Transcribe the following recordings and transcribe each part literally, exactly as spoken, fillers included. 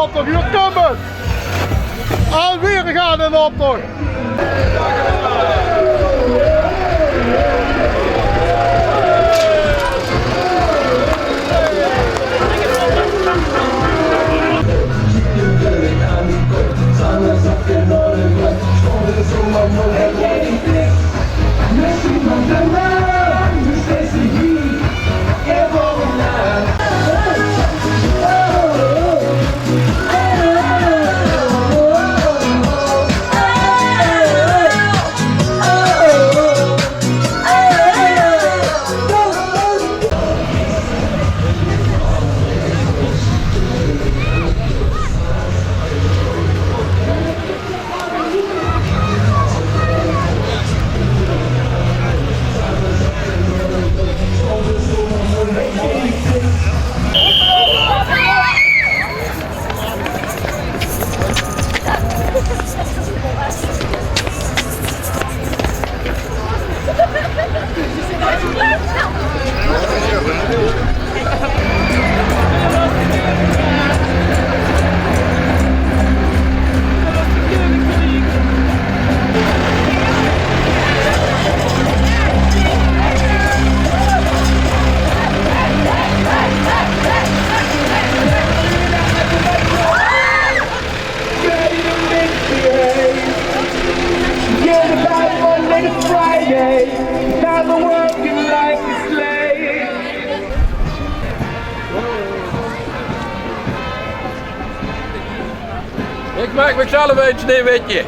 Optoch, hie kump 't! Alweer gaon in optoch! Ich maak mich zelf ein sneeuwwitje.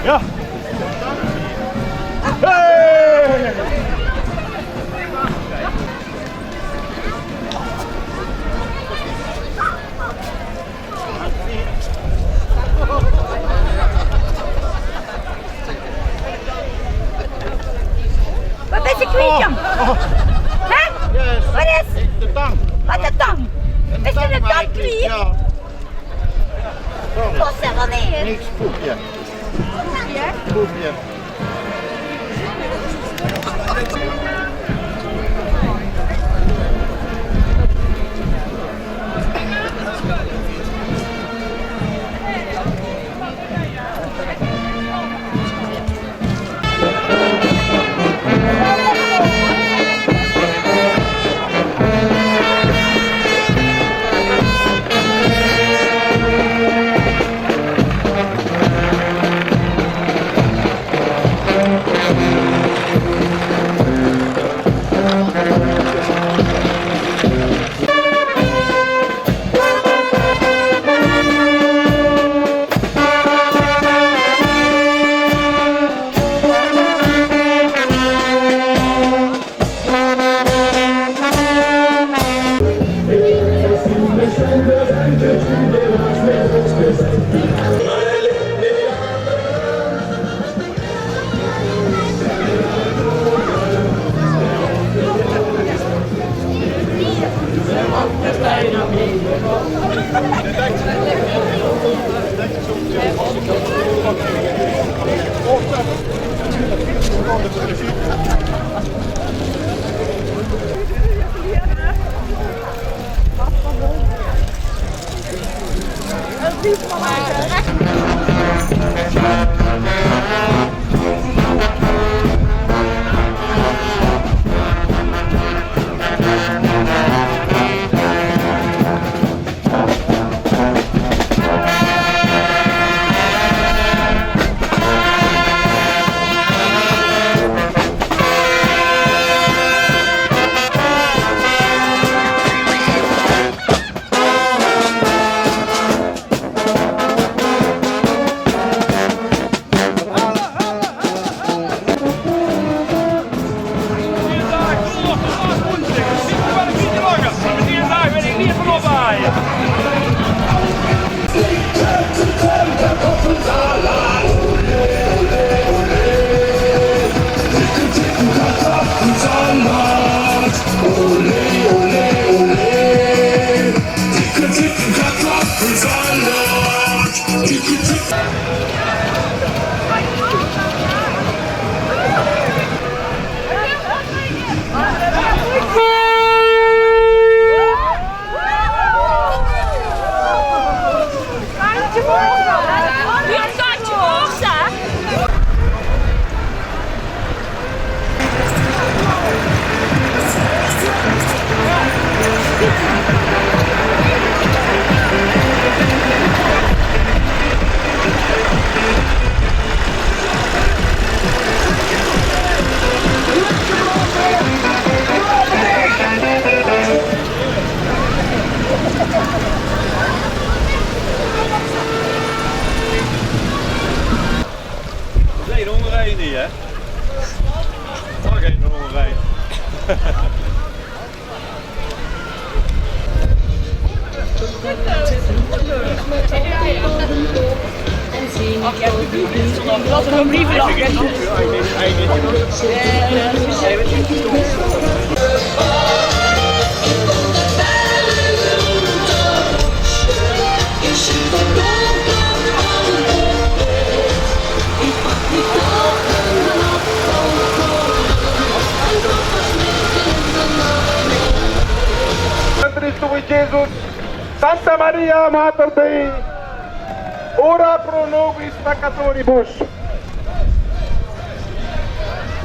Ja. Hey! Wat is de kwiet, jóng? Oh, oh. Hè? Yes. Wat is? De tang. Wat, de tang? Is det ein tang, kwiet? Ja. Wat is det dan? Niks, poepje. Poepje? Poepje. Ze zeen ónger ein, hè? Nog ein ónger ein. Cristo Jesus, Santa Maria Mater Dei, ora pro nobis peccatoribus.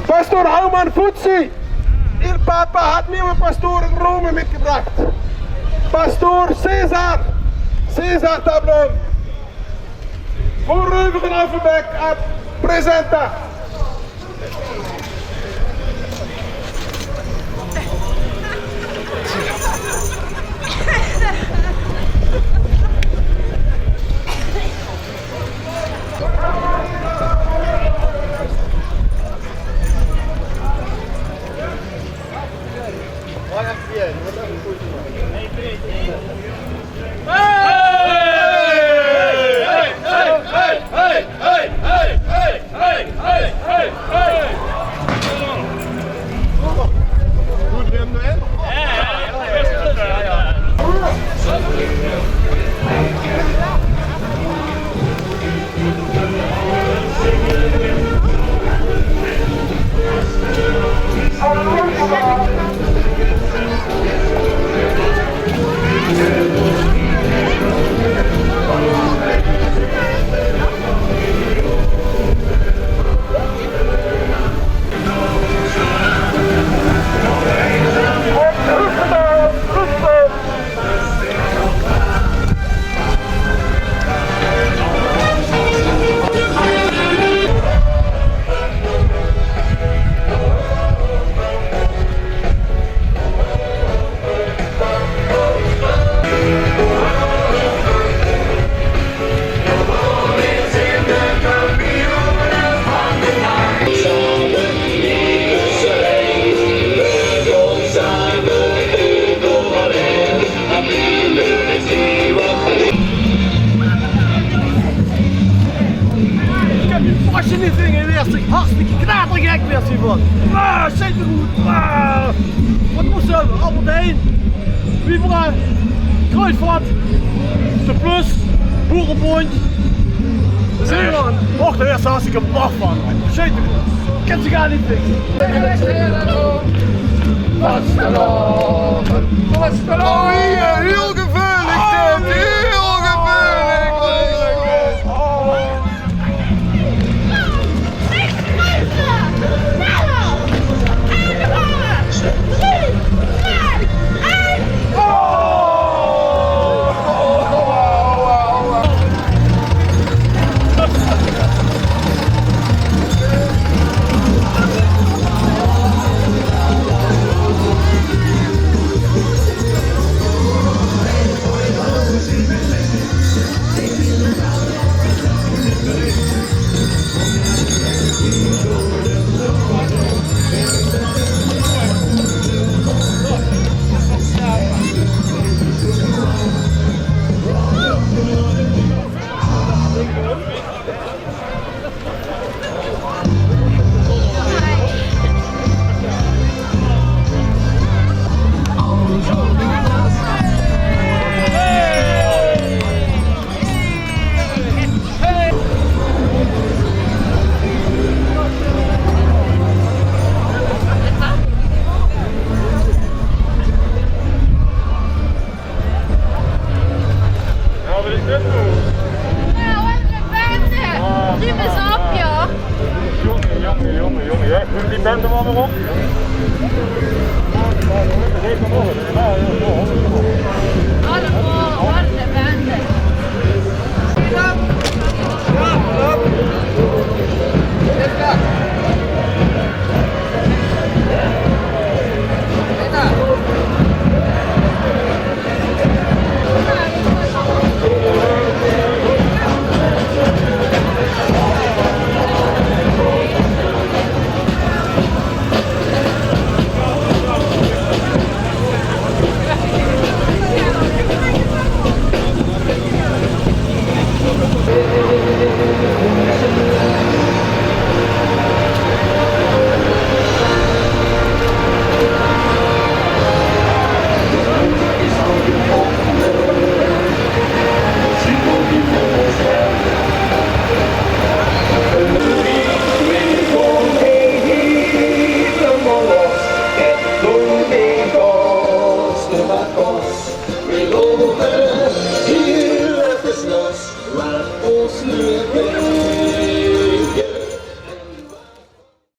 Pastor Hauman Fuzzi, il Papa hat mir einen Pastor in Rome mitgebracht. Pastor Cesar, Cesar Tablon. Voor Reuven van Affenbeck, a presenta. Ich höb 'm vas in de vinger, weer hartstikke knatergek weer hiervan. Ah, zit me good. Ah, wat was dat? Albert Heijn, Vibra, Kruidvat, De Plus, Boerenbond. Zeeman! Och, dao is hartstikke blaf van. Zeker. Kan ze gaar neet fixe. Vastelaovend. Vastelaovend. Oh, hie, hiel geveulig dit. Hiel geveulig. Oh. Jao, wat is dit noe? Nou, wat een bende. Die is op, joh. Jónge, jónge, jónge, jónge. Jao, ich mót die bende waal weer op. Allemaol, wat een bende.